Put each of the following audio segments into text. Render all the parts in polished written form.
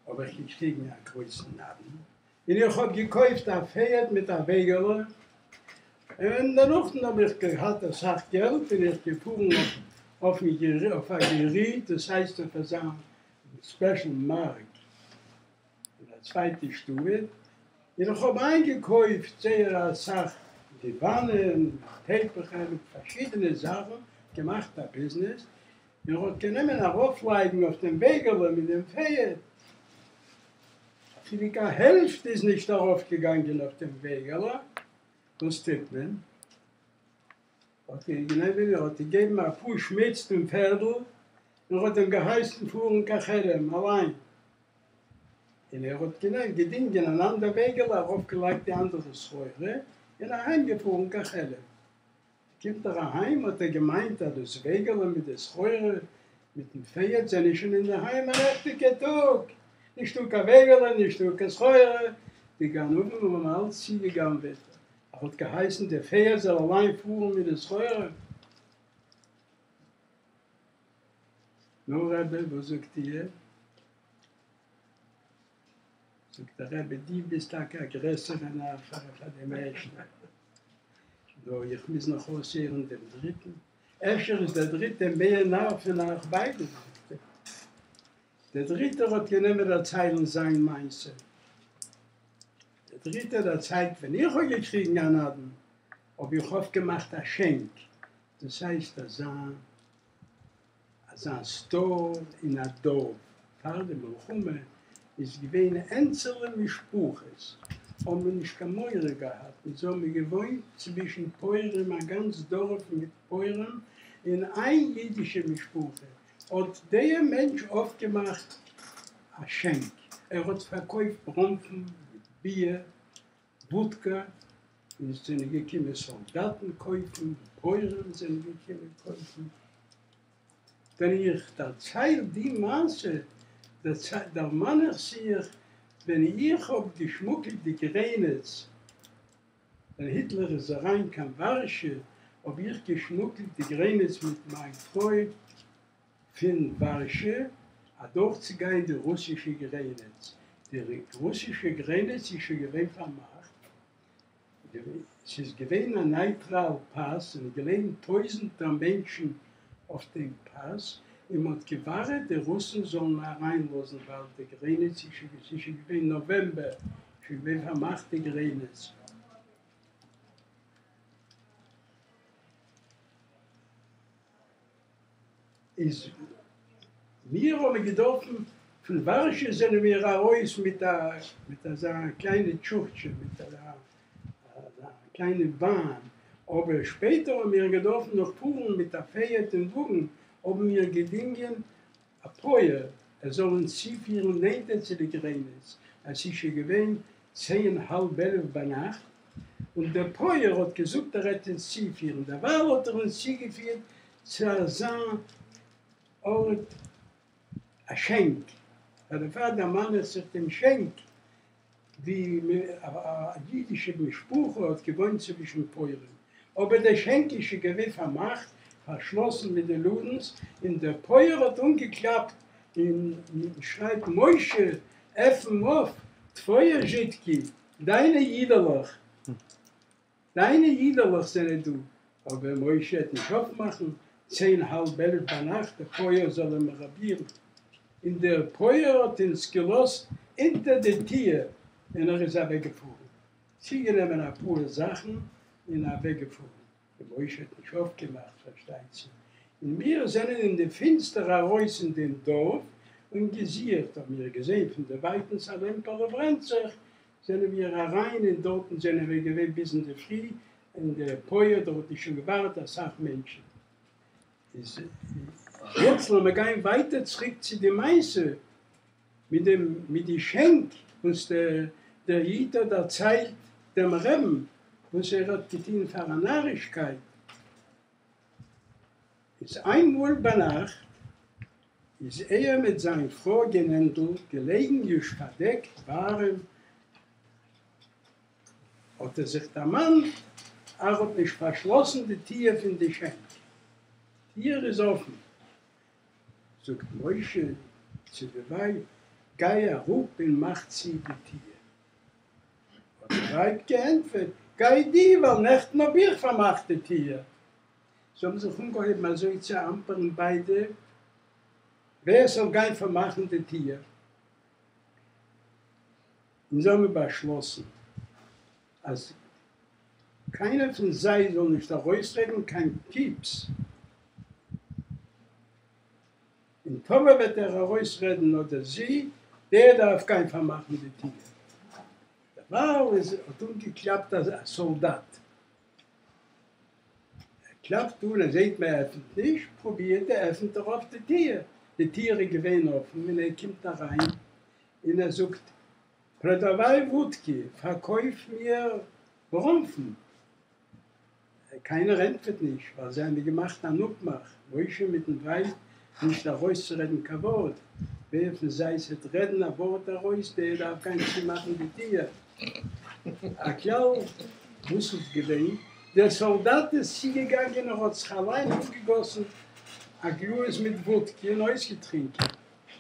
האב איך געקריגן א גרויסן נדן, און איך האב געקויפט א פערד מיט א וועגעלע, און דערנאכדעם האב איך געהאט אסאך געלט בין איך געפארן אויף א יריד, דאס הייסט אויף אזא ספעשל מארק אין א צווייטע שטאט, און איך האב איינגעקויפט זייער אסאך דיוואנען, טעפעכער מיט פארשידענע זאכן, געמאכט א ביזנעס, און ער האט גענומען ארויפלייגן אויף דעם וועגעלע מיט דעם פערד, אפילו קיין העלפט איז נישט ארויפגעגאנגען אויף דעם וועגעלע, וואס טוט מען? האט ער גענומען און האט געגעבן א פאר שמיץ דעם פערדל, און האט אים געהייסן פארן קיין חעלם אליין, און ער האט גענומען געדינגען אן אנדער וועגעלע, ארויפגעלייגט די אנדערע סחורה, און אהיימגעפארן קיין חעלם. קומט ער אהיים האט ער געמיינט אז דאס וועגעלע מיט די סחורה מיטן פערד זענען שוין אינדערהיים א נעכטיגע טאג, נישטא קיין וועגעלע נישטא קיין סחורה, די גנבים האבן אלץ צוגעגנבעט, ער האט געהייסן די פערד זאל אליין פארן מיט די סחורה. נו רבי וואס זאגט איר? זאגט דער רבי דו ביסט טאקע א גרעסערע נאר פאר דעם ערשטן. נו, איך מוז נאך אויסהערן דעם דריטן. אפשר איז דער דריטער מער נאר פון אייך ביידע, זאגט ער. דער דריטער האט גענומען דערציילן זיין מעשה. דער דריטער דערציילט, ווען איך האב געקריגן א נדן, האב איך אויפגעמאכט א שענק, דאס הייסט אזא אזא סטאר אין א דארף. פאר די מלחמה איז געווען איינצעלע משפחות האבן נישט קיין מורא געהאט און זיי האבן געוואוינט צווישן פויערים א גאנץ דארף מיט פויערים און איין אידישע משפחה האט דער מענטש אויפגעמאכט א שענק ער האט פארקויפט בראנפן מיט ביר וואדקא און עס זענען געקומען סאלדאטן קויפן, פויערים זענען געקומען קויפן. ווען איך דערצייל די מעשה דערמאן איך זיך ווען איך האב געשמוגלט די גרעניץ, ווען היטלער איז אריין קיין ווארשע האב איך געשמוגלט די גרעניץ מיט מיין פרוי פון ווארשע אדורכצוגיין די רוסישע גרעניץ, די רוסישע גרעניץ איז שוין געווען פארמאכט, ס'איז געווען א נייטראל פאס און געלעגן טויזענטער מענטשן אויף דעם פאס, און מ'האט געווארט די רוסן זאלן אריינלאזן ווייל די גרעניץ איז שוין געווען נאוועמבער, שוין געווען פארמאכט די גרעניץ. איז מיר האבן געדארפן, פון ווארשע זענען מיר ארויס מיט א מיט אזא קליינע טשוכטשע, מיט אזא קליינע באן, אבער שפעטער האבן מיר געדארפן נאך פארן מיט א פערד און וואגן, האבן מיר געדינגען א פויער ער זאל אונז צופירן נענטער צו די גרעניץ, עס איז שוין געווען צען האלב עלף ביינאכט, און דער פויער האט געזאגט ער וועט אונז צופירן, דערווייל האט ער אונז צוגעפירט צו אזא ארט א שענק, דערפאר דערמאן איך זיך דעם שענק ווי א אידישע משפחה האט געוואוינט צווישן פויערים, אבער דער שענק איז שוין געווען פארמאכט, פארשלאסן מיט די לאדנס, און דער פויער האט אנגעקלאפט און שרייט משה עפן אויף, טוואיע זשידקי, דיינע אידעלעך, דיינע אידעלעך זענען דא, אבער משה העט נישט אויפמאכן צען האלב עלף ביינאכט, דער פויער זאל אים ראבירן, און דער פויער האט אונז געלאזט אונטער די טיר און ער איז אוועקגעפארן, צוגענומען אפאר זאכן און אוועקגעפארן, און משה האט נישט אויפגעמאכט פארשטייט זיך, און מיר זענען אין די פינסטער ארויס אין דעם דארף און געזוכט, האבן מיר געזען פון דערווייטנס א לעמפעלע ברענט זיך, זענען מיר אריין און דארטן זענען מיר געווען ביז אינדערפרי, און דער פויער דארט האט שוין געווארט אסאך מענטשן. איז יעצט לאמיר גיין ווייטער צוריק צו די מעשה מיט דעם מיט די שענק וואס דער דער איד האט דערציילט דעם רעבן וואס ער האט געטון פאר א נארישקייט. איז איינמאל ביינאכט איז ער מיט זיין פרוי גענענדל געלעגן יוש פארדעקט ווארעם, האט ער זיך דערמאנט ער האט נישט פארשלאסן די טיר פון די שענק, טיר איז אפן, זאגט משה צו די ווייב. גיי אראפ און מאך צו די טיר. האט די ווייב געענטפערט, גיי דו, ווייל נעכטן האב איך פארמאכט די טיר. זיי האבן זיך אנגעהויבן אזוי צו אמפערן ביידע, ווער ס'זאל גיין פארמאכן די טיר. און זיי האבן באשלאסן אז קיינער פון זיי זאל נישט ארויסרעדן קיין פיפס, און טאמער וועט ער ארויסרעדן אדער זי, דער דארף גיין פארמאכן די טיר. דערווייל איז האט אנגעקלאפט א סאלדאט. ער קלאפט אן, ער זעט מען עפנט נישט, פרובירט ער, עפנט ער אויף די טיר, די טיר איז געווען אפן און ער קומט אריין און ער זאגט, פראדאוואי וואודקי, פארקויף מיר בראנפן. קיינער ענטפערט נישט, ווייל זיי האבן געמאכט אן אפמאך, משה מיטן ווייב, נישט ארויסצורעדן קיין ווארט, ווער פון זיי ס'עט רעדן א ווארט ארויס, דער דארף גיין צומאכן די טיר. הכלל, וואס איז געווען? דער סאלדאט איז צוגעגאנגען, ער האט זיך אליין אנגעגאסן א גלאז מיט וואדקע און אויסגעטרינקען,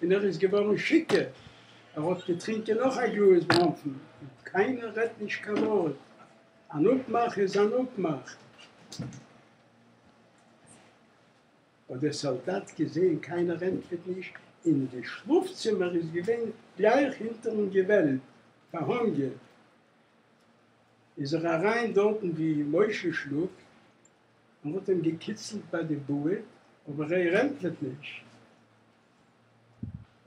און ער איז געווארן שיכור, ער האט געטרינקען נאך א גלאז בראנפן, און קיינער רעדט נישט קיין ווארט, אן אפמאך איז אן אפמאך. האט דער סאלדאט געזעהן קיינער ענטפערט נישט, און די שלאף צימער איז געווען גלייך הינטערן געוועלב פארהאנגען, איז ער אריין דארטן ווי משה שלאפט, און האט אים געקיצלט ביי די בארד, אבער ער ענטפערט נישט.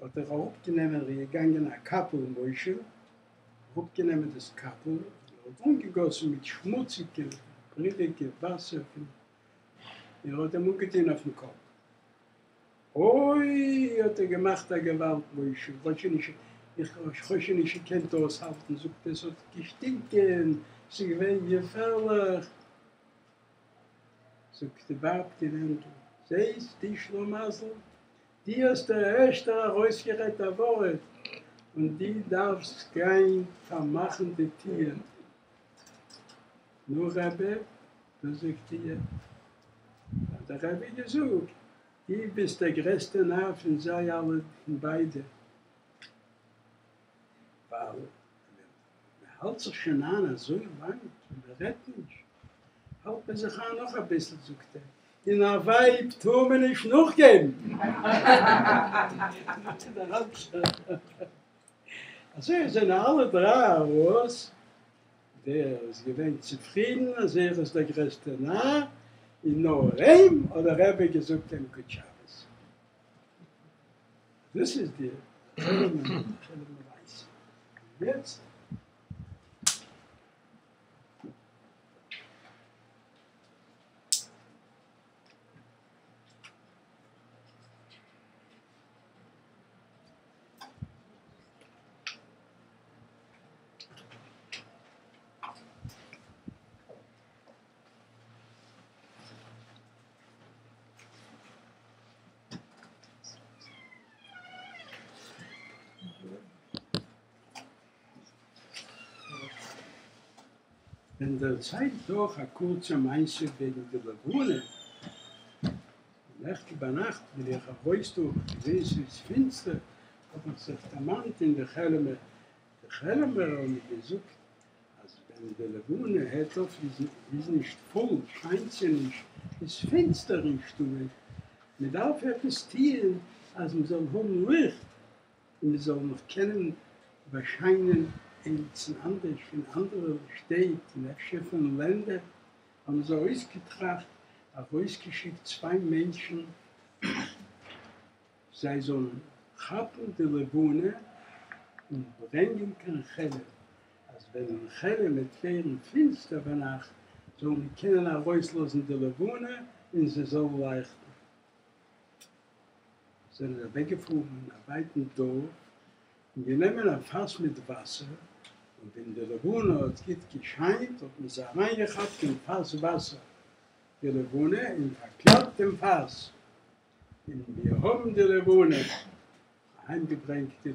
האט ער אראפגענומען, ער איז געגאנגען א קאפל משה, אראפגענומען דאס קאפל, און האט אנגעגאסן מיט שמוציגע ברודיגע וואסער פון, און ער האט אים אנגעטון אויפן קאפ. אוי האט ער געמאכט א געוואלד משה, איך האב שוין נישט, איך האב שוין נישט געקענט אויסהאלטן, זאגט ער, עס האט געשטינקען, עס איז געווען געפערליך. זאגט די ווייב געווענדל, זעסט דו שלמזל, דו האסט דער ערשטער ארויסגערעדט א ווארט, און דו דארפסט גיין פארמאכן די טיר. נו רבי, וואס זאגט איר? האט דער רבי געזאגט, דו ביסט דער גרעסטער נאר פון זיי אלע פון ביידע, ווייל מען האלט זיך שוין איין אזוי לאנג און מען רעדט נישט, האלט מען זיך איין נאך אביסל, זאגט ער, און א ווייב טאר מען נישט נאכגעבן. אזוי זענען אלע דריי ארויס, דער איז געווען צופרידן אז ער איז דער גרעסטער נאר, און נאר אים האט דער רבי געזאגט דעם גוט שבת. דאס איז די חלום מעשה. יעצט. מען דערציילט דאך א קורצע מעשה וועגן די לבנה. נעכטן ביינאכט בין איך ארויס דא, געזען ס'איז פינסטער, האב איך זיך דערמאנט אין די כעלעמער. די כעלעמער האבן געזאגט אז ווען די לבנה הערט אויף איז נישט פול, שיינט זי נישט, איז פינסטער אין שטאט, מען דארף עפעס טוען אז מען זאל האבן ליכט און מען זאל נאך קענען באשיינען עמיצן אנדערש פון אנדערע שטעט און אפשר פון לענדער, האבן זיי אויסגעטראכט ארויסגעשיקט צוויי מענטשן זיי זאלן כאפן די לבנה און ברענגען קיין כעלם, אז ווען אין כעלם וועט ווערן פינסטער ביינאכט זאל מען קענען ארויסלאזן די לבנה און זי זאל לייכטן. זענען אוועקגעפארן אין א ווייטן דארף און גענומען א פאס מיט וואסער, און ווען די לבנה האט גוט געשיינט האט מען זי אריינגעכאפט אין פאס וואסער די לבנה און פארקלאפט דעם פאס, און מיר האבן די לבנה אהיימגעברענגט.